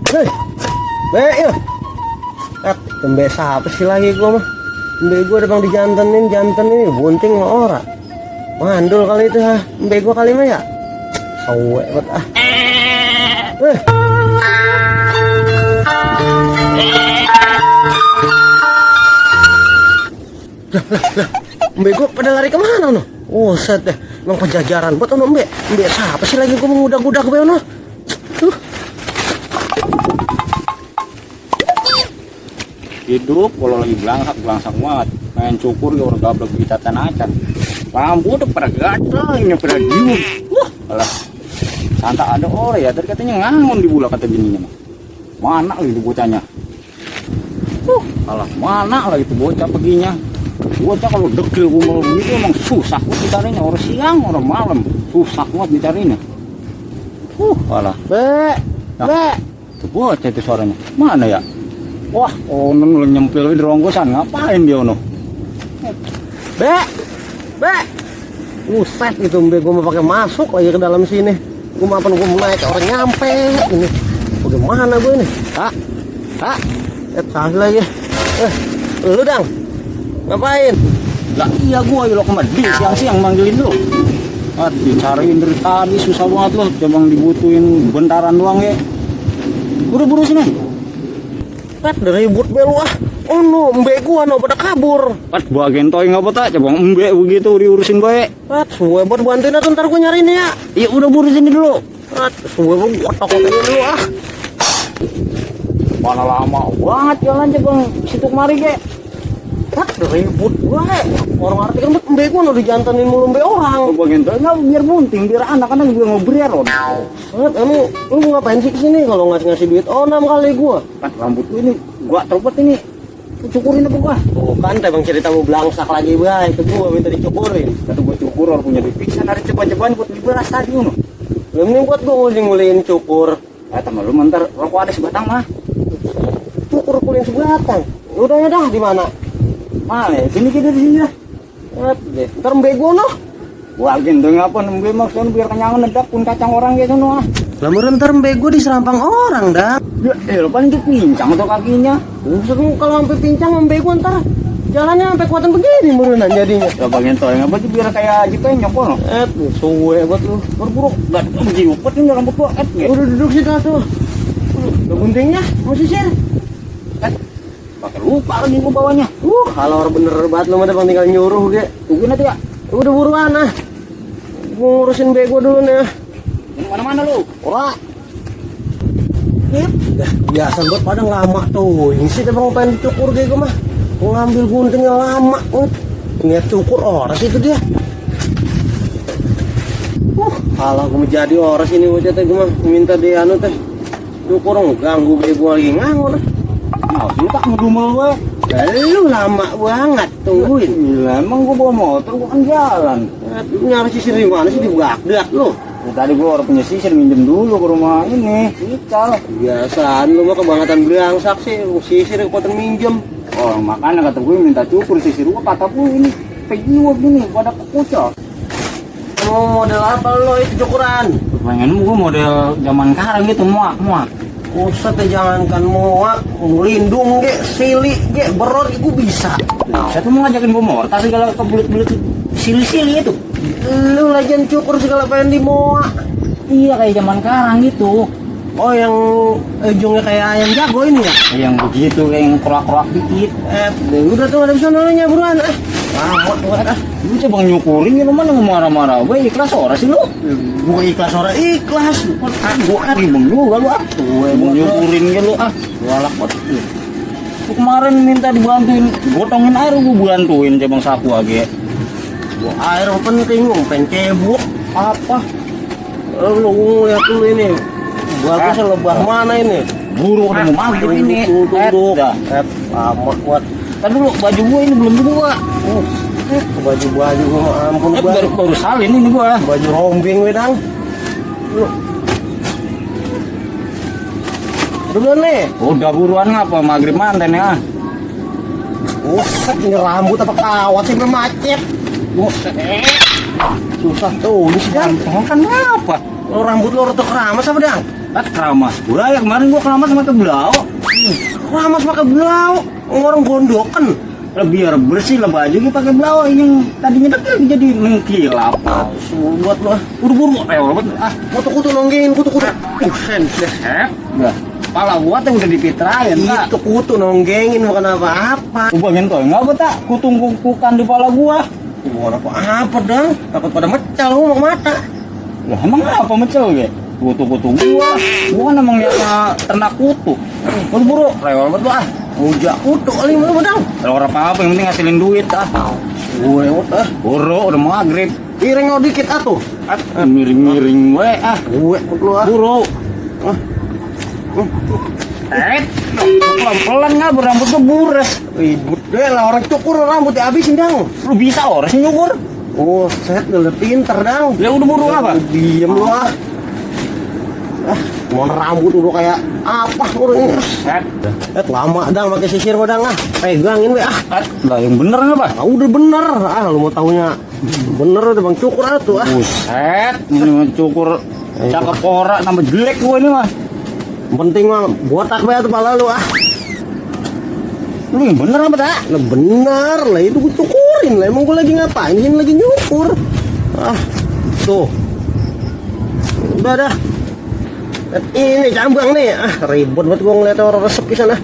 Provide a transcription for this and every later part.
Hei, ya. Tembe siapa sih lagi gua mah? Tembe gua ada bang jantan ini bunting mah ora. Mandul kali itu ha. Tembe gua kali mah ya. Sawe bet ah. Mbe gua pada lari kemana no? Oh set deh, emang penjajaran buat ono mbe. Mbe siapa sih lagi gua mengudak-udak be ono? Hidup kalau lagi belangsak banget main cukur ya orang gablek kita tanacan rambut udah pada gatal ini pada giung alah santa ada orang ya tadi katanya ngangon di bola kata bininya mana lagi itu bocahnya alah mana lagi itu bocah perginya bocah kalau dekil kumul begitu emang susah buat dicarinya orang siang orang malam susah buat dicarinya alah be itu bocah itu suaranya mana ya. Wah, ono nyempil di ronggosan, ngapain dia ono? Be. Buset itu mbe gua mau pakai masuk lagi ke dalam sini. Gua maafin gua mau naik orang nyampe ini. Bagaimana gua ini? Hah? Salah lagi. Lu dang. Ngapain? Lah iya gua lo kemana? Siang-siang manggilin lu. Dicariin dari tadi susah banget lo, cuma dibutuhin bentaran doang ya. Buru-buru sini. Ribut belu ah. Oh no, mbe gua no pada kabur. Bagian toy ngapa tak? Coba mbe begitu diurusin bae. Suwe buat bantuin atau ntar gua nyariin ya. Iya udah buru sini dulu. Suwe gua kotok dulu ah. Mana lama banget jalan coba situ kemari ge. Ribut bae. Orang arti kan mbe gua no dijantanin mulu mbe orang. Bagian toy enggak biar bunting, biar anak-anak juga ngobrol. Emang lu ngapain sih kesini kalau ngasih duit 6 kali gua? Rambut lu ini gua terbet ini. Cukurin apa gua? Bukan, bang cerita mau belangsak lagi baik. Ke gua minta dicukurin. Kata gua cukur orang punya duit pisan hari coba-cobaan buat diberas tadi ngono. Belum nih buat gua nguling-nguliin cukur. Teman lu mentar rokok ada sebatang mah. Cukur kuling sebatang. Udah ya dah di mana? Mana? Sini kita di sini dah. Ntar mbe gua noh. Wah, gendong apa nembe maksudnya biar kenyangan nedak pun kacang orang gitu no ah. Lamuran ntar mbe gua diserampang orang dah. Ya, lo paling pincang atau kakinya. Maksudnya kalau sampai pincang mbe gua ntar jalannya sampai kuatan begini murunan jadinya. Ya bagian toh yang apa tuh biar kayak gitu nyokol no. Suwe buat lu. Buru-buru enggak jiupet ini rambut gua Udah duduk situ tuh. Udah guntingnya mau sisir. Pakai lupa lagi gua bawanya. Kalau orang bener banget lu mah tinggal nyuruh ge. Tungguin aja ya. Udah buruan ah. Gua ngurusin be gua dulu nih. Mana-mana lu? Wah. Biasa buat pada lama tuh. Ini sih emang pengen dicukur kayak gua mah. Gua ngambil guntingnya lama. Niat cukur oras itu dia. Kalau gua menjadi oras ini gua teh gua mah minta dia anu teh. Cukur ganggu be gua lagi ngangon. Lu tak ngedumel gue. Lu lama banget tungguin. Gila, emang gua bawa motor gua kan jalan. Nyari sisir di mana sih di Baghdad lu? Tadi gua orang punya sisir minjem dulu ke rumah ini, Ical. Biasaan lu mah kebangetan belangsak sih, sisir kekuatan minjem. Oh, makanya kata gue minta cukur sisir gua kata gue ini pejiwa gini pada kekucok. Mau model apa lo itu cukuran? Pengen gua model zaman sekarang gitu muak. Usah teh jangankan muak, melindung ge, sili ge, beror itu bisa. Saya tuh mau ngajakin gua motor, tapi kalau kebelut-belut sili-sili itu. Lu lagian cukur segala pengen di muak. Iya kayak zaman sekarang gitu. Oh yang ujungnya kayak ayam jago ini ya? Yang begitu, kayak yang kerak-kerak dikit. Udah tuh ada sononya buruan. Buat Lu coba nyukurin ya, lu mana marah-marah. Gue ikhlas orang sih lu. Gua ikhlas orang ikhlas. Gua ribeng juga lu ah. Gue mau nyukurin ya lu ah. Galak banget. Lu kemarin minta dibantuin gotongin air, gua bantuin cebang sapu aja. Gua air penting, pengen cebok apa? Lu lihat dulu ini. Bagusnya lebah mana ini? Buru udah mau maghrib ini. Duduk. Amat kuat. Kan dulu baju gua ini belum dua. Baju ampun baru salin ini gua. Baju rombeng wedang. Udah nih. Udah buruan ngapa maghrib manten ya. Buset ini rambut apa kawat sih macet. Buset. Susah tuh, ini sih kan apa? Lo rambut lo rotok keramas apa dang? keramas gua ya kemarin gua keramas sama kebelau. Keramas pakai belau, orang gondokan. Biar bersih lah baju gua pakai belau yang tadinya dekil jadi mengkilap. Buat lo, Buru-buru rewel banget. kutu-kutu nonggengin, kutu-kutu. Nah, pala gua tuh udah dipitrain, Kak. Itu kutu nonggengin bukan apa-apa. Gua bagian kau enggak apa tak? Kutung-kutukan di pala gua. Bukan apa-apa dong. Takut pada mecah lu mau mata. Lah emang apa mecel ge? Kutu-kutu gua. Gua kan emang liatnya ternak kutu. Buru-buru rewel banget lah. Ujak kutu kali mau dong. Kalau apa-apa yang penting ngasilin duit Gue udah. Buru udah maghrib. Piring lo dikit atuh. Miring-miring we Gue keluar. Buru. Pelan-pelan nggak berambut tuh bures. Ribut deh lah orang cukur rambut dihabisin dong. Lu bisa orang sih nyukur. Oh, set udah pinter dong. Ya udah buru apa? Diem lu ah. Mau rambut udah kayak apa urutnya. Set. Lama dong pakai sisir padang ah. Pegangin we ah. Lah yang bener nggak pak? Ah, udah bener. Ah, lu mau taunya bener udah Bang cukur atuh ah. Buset, ini mah cukur cakep ora tambah jelek gua ini mah. Penting mah botak we atuh pala lu ah. Lu yang bener apa tak? Lah bener lah itu gue cukurin lah. Emang gue lagi ngapain sih lagi nyukur. Ah, tuh. Udah dah. Ini cambang nih. Ah, ribut banget gue ngeliat orang resep di sana.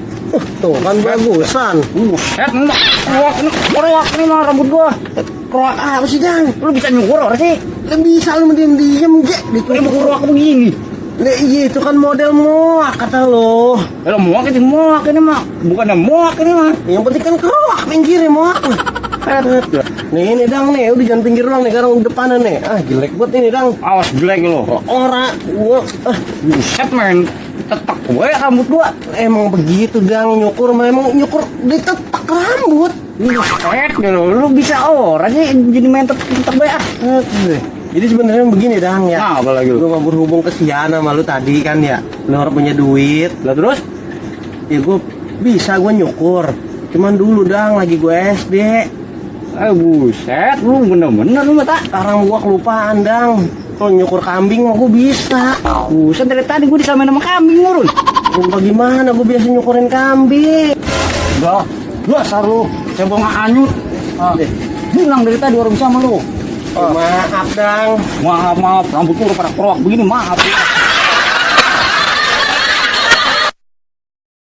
Tuh kan bagusan. Buset, enggak. Keroak ini mah rambut gua. Keroak apa sih Jang? Lu bisa nyukur orang sih? Kan bisa lu diem-diem ge. Ini Dicukur. keroak begini. Nah, iya itu kan model muak kata lo. Kalau muak itu muak ini mah, bukannya muak ini mah. Yang penting kan keroak pinggirnya muak. Nih ini dang nih, udah jangan pinggir doang nih, sekarang depannya nih. Ah jelek banget ini dang. Awas jelek lo. Ora, gua Buset men, tetek gue rambut gua. emang begitu dang nyukur, memang nyukur ditetek rambut. Buset lu bisa orang sih jadi main tetek gue ah. Jadi sebenarnya begini dang ya. Nah, apa lagi lu? Gua mau berhubung kesian sama lu tadi kan ya. Lu harus punya duit. Lah terus? Ya gua bisa gua nyukur. Cuman dulu dang lagi gua SD. Buset, lu bener-bener lu mata. Sekarang gua kelupaan dang. Kalau nyukur kambing mah gua bisa. Buset dari tadi gua disamain sama kambing ngurun. Ya, bagaimana gua biasa nyukurin kambing. Udah, dasar lu, saya bawa anyut. Bilang dari tadi orang sama lu. Maaf dang. Maaf, rambut lu udah pada keroak begini, maaf.